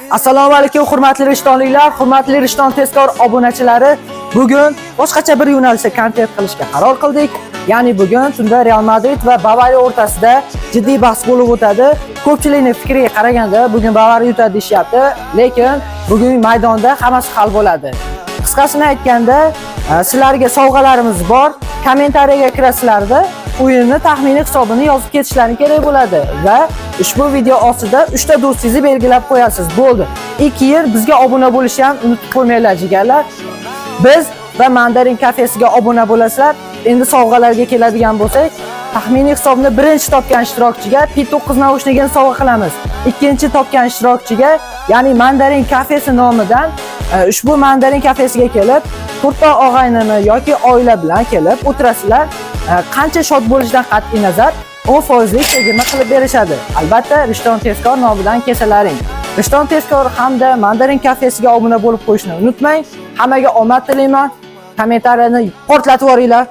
Assalomu alaykum, hurmatli rishtonliklar, hurmatli Rishton tezkor obunachilari. Bugun boshqacha bir yo'nalishda kontent qilishga qaror qildik. Ya'ni bugun tunda Real Madrid va Bavariya o'rtasida jiddiy bahs bo'lib o'tadi. Ko'pchilikning fikriga qaraganda, bugun Bavariya yutadi deyishyapti, lekin bugun maydonda hammasi hal bo'ladi. Qisqasini aytganda, sizlarga sovg'alarimiz bor. Kommentariyaga kirasizlarda, o'yinni taxminiy hisobini yozib ketishlaring kerak bo'ladi va ushbu video ostida 3 ta do'stingizni belgilab qo'yasiz. Bo'ldi. И keyin bizga obuna bo'lishni ham unutib qo'ymanglar, jigarlar. Biz va Mandarin kafesiga obuna bo'lasizlar. Endi sovg'alarga keladigan bo'lsak, taxminiy hisobni birinchi topgan ishtirokchiga P9 наушник ini sovg'a qilamiz. Ikkinchi topgan ishtirokchiga, ya'ni Mandarin kafesi nomidan ushbu Mandarin kafesiga kelib, to'rtta og'aynini yoki oila bilan kelib o'tirasizlar. Qancha shod bo'lishidan qat'iy nazar 10 foizlik chegirma qilib berishadi. Albatta, Rishton tezkor nomidan kelsalaring. Rishton tezkor hamda Mandarin kafesiga obuna bo'lib qo'yishni unutmang. Hammaga omad tilayman. Kommentariyani portlatib yuboringlar.